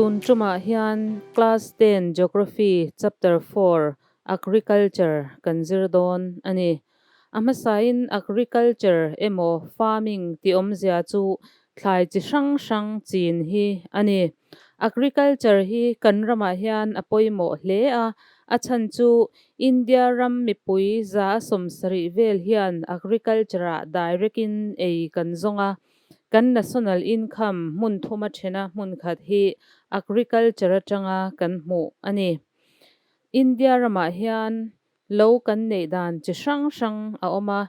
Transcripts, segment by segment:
Tun tumah hian Class 10 Geography Chapter 4 Agriculture kan zir dawn a ni. A hmasain Agriculture emaw Farming tih awmzia chu thlai chi hrang hrang chin hi a ni. Agriculture hi kan ramah hian a pawimawh hle a, a chhan chu India ram mipui 70% vel hian agriculture-ah direct-in ei kan zawng a, kan national income hmun thuma thena hmun khat hi agriculture atanga kan hmuh a ni. India ramah hian lo kan neih dan chi hrang hrang a awm a,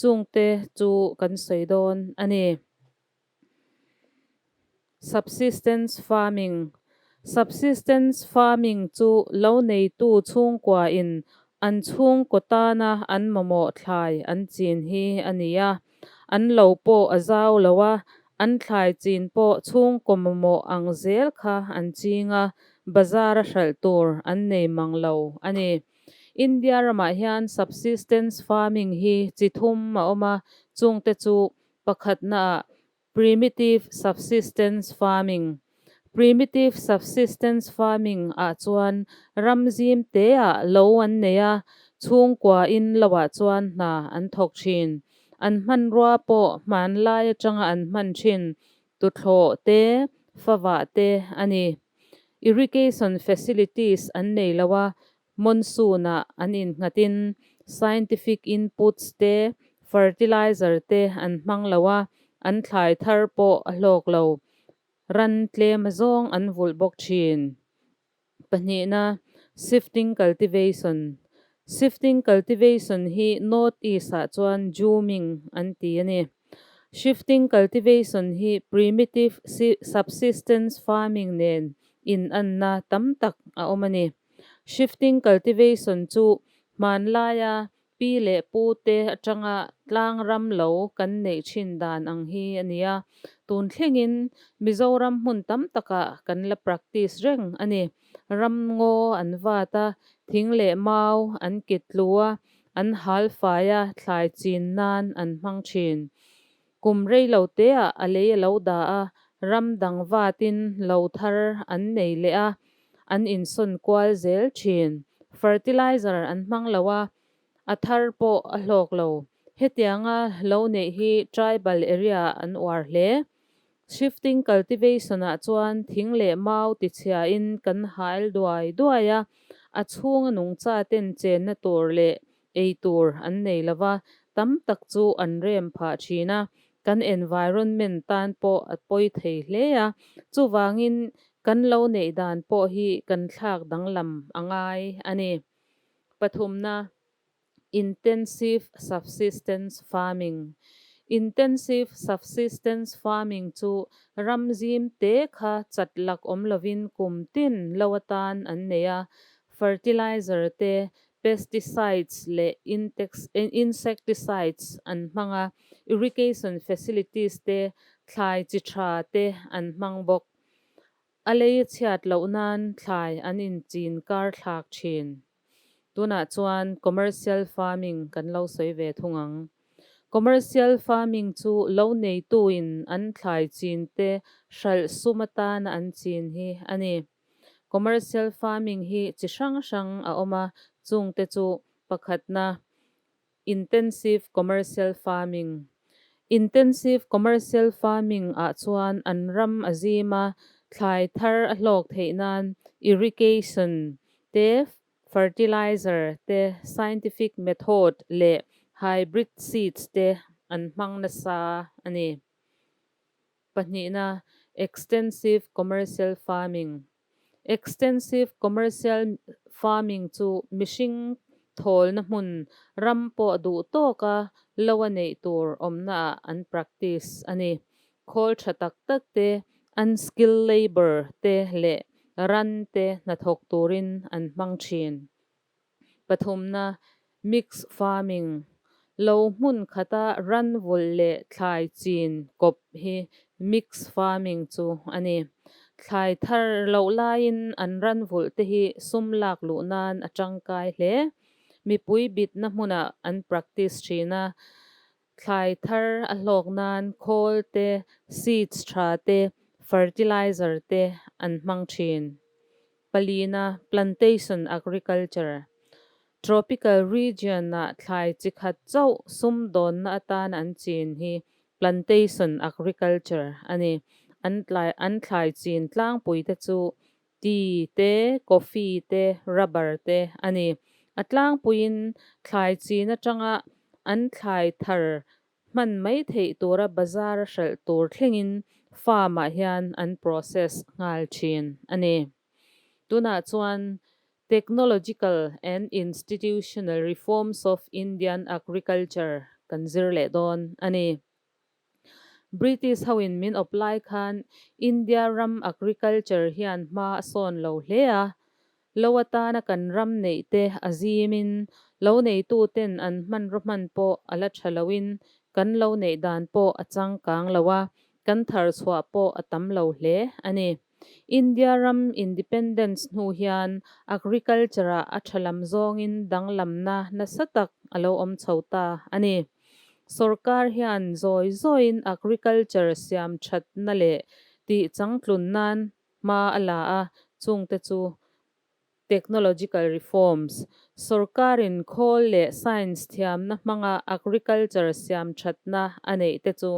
chungte chu kan sawi dawn a ni. Subsistence farming Subsistence farming chu lo neitu chhungkua in an chhungkaw tana an mamawh thlai an chin hi a ni a. An lo pawh a zau lo a, an thlai chin pawh chhungkaw mamawh ang zel kha an ching a, bazar a hralh tur an nei mang lo a ni. India ramah hian subsistence farming hi chi thum a awm a, chungte chu pakhatnaah Primitive subsistence farming Primitive subsistence farming ah chuan ram zim te ah lo an nei a, chhungkua in lo ah chuan hna an thawk thin. An hmanrua pawh hmanlai atanga an hman thin tuthlawh te, favah te a ni. Irrigation facilities an nei lo a, Monsoon ah an innghatin scientific inputs te, fertilizer te an hmang lo a, an thlai thar pawh a hlawk lo. Ran tlem zawng an vulh bawk thin. Pahnihna, shifting cultivation. Shifting cultivation hi North East ah chuan jhuming an ti a ni. Shifting cultivation hi primitive subsistence farming nen inanna tam tak a awm a ni. Shifting cultivation chu hmanlaia pi leh pu te atanga tlang ram lo kan neih thin dan ang hi a ni a, tun thlengin Mizoram hmun tam takah kan la practice reng a ni. Ram ngaw an vat a, thing leh mau an kit tlu a, an hal fai a, thlai chin nan an hmang thin. Kum rei lo teah a lei a lo dah a, ram dang vatin lo thar an nei leh a, an insawn kual zel thin. Fertilizer an hmang lo a, a thar pawh a hlawk lo. Hetianga lo neih hi tribal area an uar hle. Shifting cultivation ah chuan thing leh mau tichhiain kan hail duai duai a, a chhunga nungcha ten chenna tur leh ei tur an nei lo va, tam tak chu an rem phah thin a, kan environment tan pawh a pawi thei hle a, chuvangin kan lo neih dan pawh hi kan thlak danglam a ngai a ni. Pathumna, Intensive subsistence farming Intensive subsistence farming chu ram zim te kha chat lak awm lovin kum tin lo atan an nei a, fertilizer te, pesticides leh insecticides an hmang a, irrigation facilities te, thlai chi tha te an hmang bawk. A lei a chhiat loh nan thlai an inchin kar thlak thin. Tunah chuan commercial farming kan lo sawi ve thung ang. Commercial farming chu lo neituin an thlai chin te hralh sum atana an chin hi a ni. Commercial farming hi chi hrang hrang a awm a, chungte chu pakhatna, Intensive commercial farming. Intensive commercial farming ah chuan an ram a zim a, thlai thar a hlawk theih nan irrigation te, fertilizer te, scientific method leh hybrid seeds te an hmang nasa a ni. Pahnihna, Extensive commercial farming. Extensive commercial farming chu mihring thawlna hmun ram pawh duh tawka lo a neih tur awmnaah an practice a ni. Khawl tha tak tak te, unskilled labour te leh ran te hnathawk turin an hmang thin. Pathumna, Mix farming, Lo hmun khata ran vulh leh thlai chin kawp hi mix farming chu a ni. Thlai thar loh laiin an ran vulh te hi sum lak luh nan a tangkai hle. Mipui bitna hmunah an practice thin a, thlai thar a hlawk nan khawl te, seeds tha te, fertilizer te an hmang thin. Palina, Plantation agriculture, Tropical region-ah thlai chi khat chauh sumdawnna atan an chin hi plantation agriculture a ni. An tlai an thlai chin tlangpui te chu tea te, coffee te, rubber te a ni. A tlangpuiin thlai chin atanga an thlai thar hman mai theih tura bazar a hralh tur thlengin farm-ah hian an process nghal thin a ni. Tunah chuan Technological and Institutional Reforms of Indian Agriculture kan zir leh dawn a ni. British hoin min awp lai khan India ram agriculture hian hma a sawn lo hle a, lo atana kan ram neih te a zimin lo neituten an hmanraw hman pawh a la tha loin kan lo neih dan pawh a changkang lo a, kan thar chhuah pawh a tam lo hle a ni. India ram independence hnu hian agriculture-ah a tha lam zawngin danglamna nasa tak a lo awm chho ta a ni. Sorkar hian zawi zawiin agriculture siam thatna leh tih changtlun nan hma a la a, chungte chu technological reforms, sorkarin khawl leh science thiamna hmanga agriculture siam thatna a neih te chu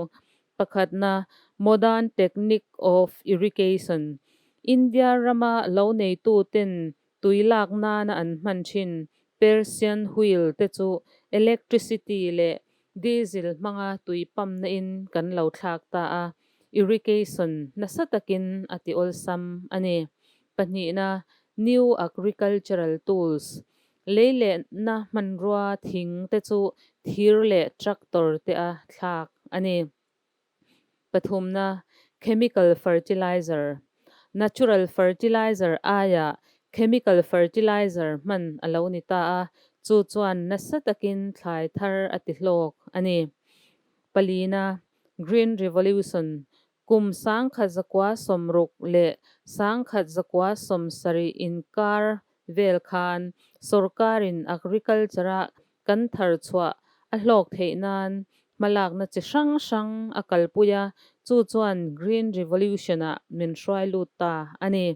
pakhatna modern technique of irrigation, India rama lo neituten Tui lak nana an hman thin Persian wheel te chu electricity leh diesel hmanga tui pump na in kan lo thlak ta a, irrigation nasa takin a ti awlsam a ni. Pahnihna, New agricultural tools, lei lehna hmanrua thing te chu thir leh tractor te a thlak a ni. Pathumna, Chemical fertilizer, Natural fertilizer aia chemical fertilizer hman a lo ni ta a, chu chuan nasa takin thlai thar a ti hlawk a ni. Palina, Green Revolution, Kum 1960 leh 1970 inkar vel khan sorkarin agriculture-a kan thar chhuah a hlawk theih nan hmalakna chi hrang hrang a kalpui a, chu chuan Green Revolution-ah min hruai lut ta a ni.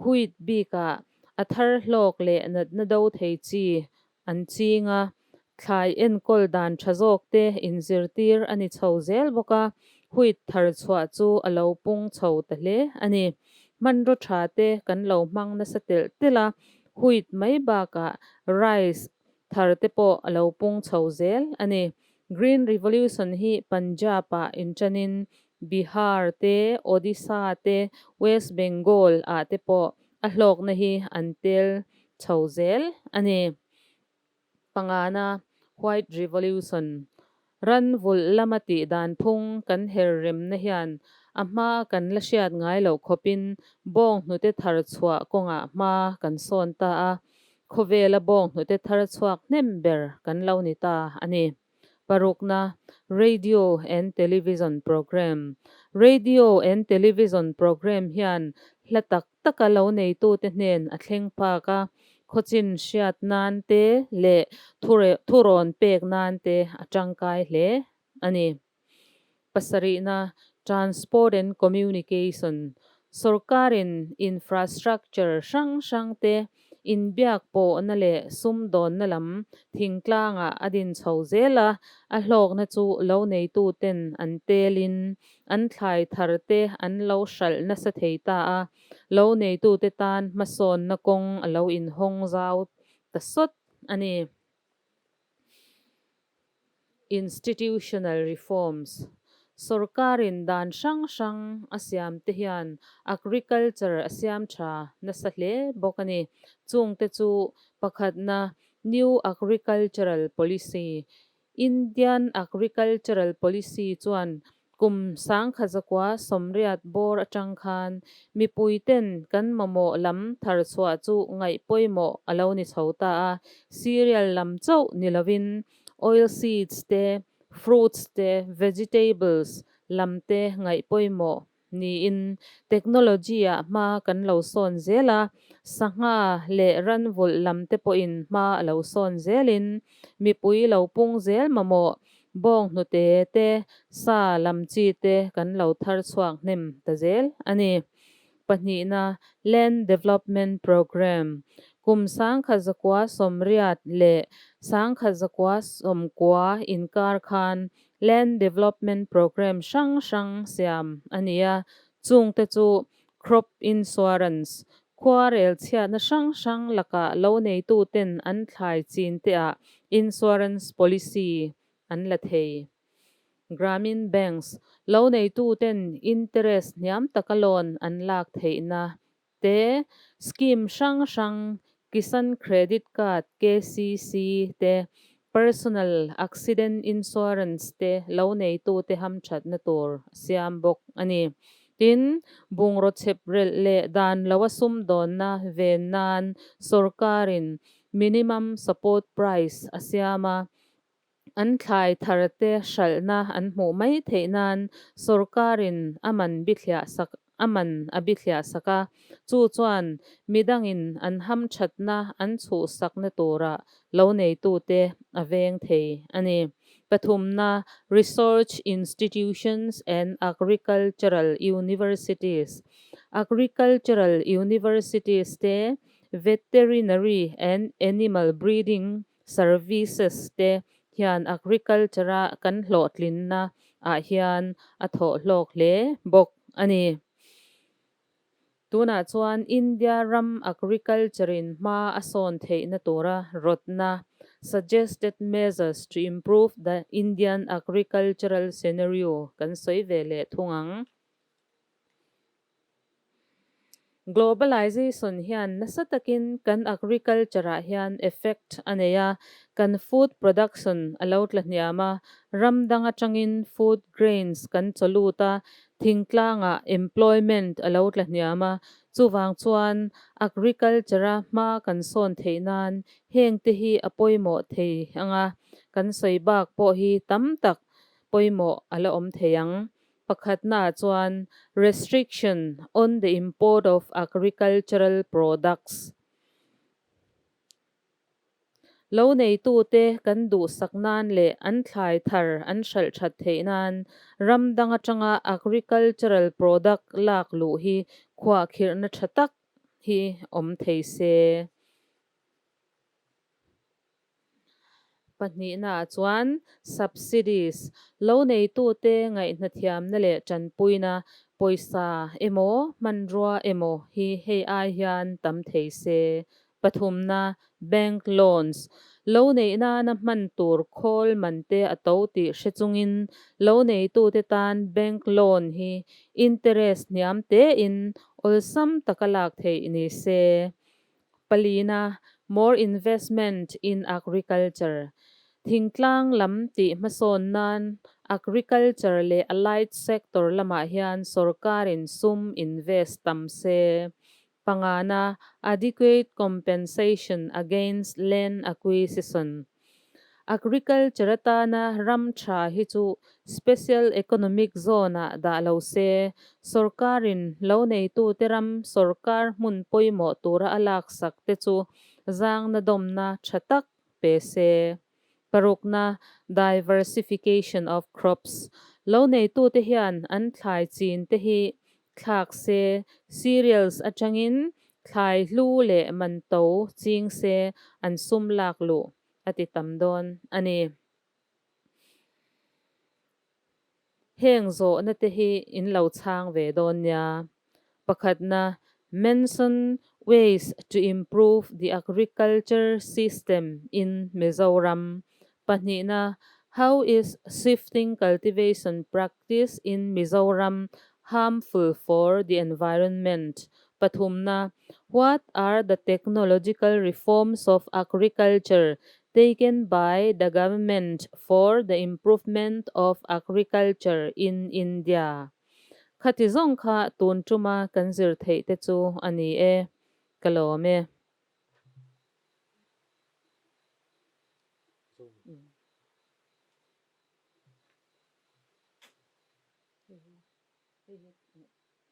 Wheat bikah a thar hlawk leh natna do thei chi an ching a, thlai enkawl dan tha zawk te inzirtir a ni chho zel bawk a, wheat thar chhuah chu a lo pung chho ta hle a ni. Hmanraw tha te kan lo hmang nasa telh telh a, wheat mai bakah rice thar te pawh a lo pung chho zel a ni. Green Revolution hi Punjab-ah inṭanin Bihar te, Odisha te, West Bengal-ah te pawh a hlawkna hi an tel chho zel a ni. Pangana, White Revolution, Ran vulh lama tih dan phung kan her remna hian a hma kan la hriat ngai loh khawpin bawng hnute thar chhuah kawngah hma kan sawn ta a, khawvela bawng hnute thar chhuak hnem ber kan lo ni ta a ni. Parukna, Radio and Television Programme, Radio and Television Programme hian hla tak taka lo neitute hnen a thleng phak a, khawchin hriat nan te leh thurawn pek nan te a tangkai hle a ni. Pasarihna, Transport and Communication, Sorkarin infrastructure hrang hrang te inbiak pawhna leh sumdawnna lam thingtlangah a din chho zel a, a hlawkna chu lo neituten an telin an thlai thar te an lo hralh nasa thei ta a, lo neitute tan hmasawnna kawng a lo inhawng zau ta sawt a ni. Institutional Reforms, Sorkarin dan hrang hrang a siam te hian agriculture a siam tha nasa hle bawk a ni. Chungte chu pakhatna New Agricultural Policy, Indian Agricultural Policy chuan Kum 1980 bawr atang khan mipuiten kan mamawh lam thar chhuah chu ngaih pawimawh a lo ni chho ta a, cereal lam chauh ni lovin oil seeds te, fruits te, vegetables lam te ngaih pawimawh niin technology-ah hma kan lo sawn zel a, sangha leh ranvulh lam te pawhin hma a lo sawn zelin mipui lo pung zel mamawh. bawnghnute te, sa lam chi te kan lo thar chhuak hnem ta zel a ni. Pahnihna, Land Development Programme, kum 1980 leh 1990 inkar khan Land Development Programme hrang hrang siam a ni a, chungte chu Crop Insurance, Khuarel chhiatna hrang hrang lakah loneituten an thlai chin teah insurance policy an la thei. Grameen Banks, Loneituten interest hniam taka loan an lak theihna te, scheme hrang hrang Kisan Credit Card, KCC, te, Personal Accident Insurance te loneitute hamthatna tur siam bawk a ni. Tin, bungraw chhep relh leh dan loa sumdawnna ven nan sorkarin minimum support price a siam a, an thlai tharte hralhna an hmuh mai theih nan sorkarin a man bithliah sak a man a bithliah sak a, chu chuan midangin an hamthatna an chhuhsakna turah lo neitute a veng thei a ni. Pathumna, Research Institutions and Agricultural Universities, Agricultural Universities te, Veterinary and Animal Breeding Services te hian agriculture-a kan hlawhtlinna ah hian a thawh hlawk hle bawk a ni. Tunah chuan India ram agriculture-in hma a sawn theihna tura rawtna, suggested measures to improve the Indian agricultural scenario, kan sawi ve leh thung ang. Globalization hian nasa takin kan agriculture-ah hian effect a nei a, kan food production a lo tla hniam a, ram dang atangin food grains kan chaw lut a, Thingtlangah employment a lo tla hniam a, chuvang chuan agriculture-a hma kan sawn theih nan hengte hi a pawimawh thei ang a, kan sawi bak pawh hi tam tak pawimawh a la awm thei ang. Pakhatnaah chuan restriction on the import of agricultural products. Lo neitute kan duhsak nan leh an thlai thar an hralh that theih nan ram dang atanga agricultural product lak luh hi khuahkhirhna tha tak hi awm thei se. Pahnihnaah chuan subsidies, lo neitute ngaihnathiamna leh tanpuina, pawisa emaw hmanrua emaw hi hei ai hian tam thei se. Pathumna, bank loans, lo neih nana hman tur khawl man te a to tih hre chungin lo neitute tan bank loan hi interest hniam tein awlsam taka lak theih ni se. Palina, More investment in agriculture, Thingtlang lam tih hmasawn nan agriculture leh allied sector lamah hian sorkarin sum invest tam se. Pangana, Adequate compensation against land acquisition, Agriculture atana ram tha hi chu Special Economic Zone-ah dah lo se, sorkarin lo neitute ram sorkar hmun pawimawh tura a laksak te chu zangna dawmna tha tak pe se. Parukna, Diversification of crops, Lo neitute hian an thlai chin te hi thlak se, cereals atangin thlai hlu leh man to ching se an sum lak luh a ti tam dawn a ni. Heng zawhna te hi in lo chhang ve dawn nia. Pakhatna, Mention ways to improve the agriculture system in Mizoram. Pahnihna, How is shifting cultivation practice in Mizoram harmful for the environment? Pathumna, What are the technological reforms of agriculture taken by the government for the improvement of agriculture in India? Khati zawng kha tun tuma kan zir theih te chu a ni e. Ka lawm e.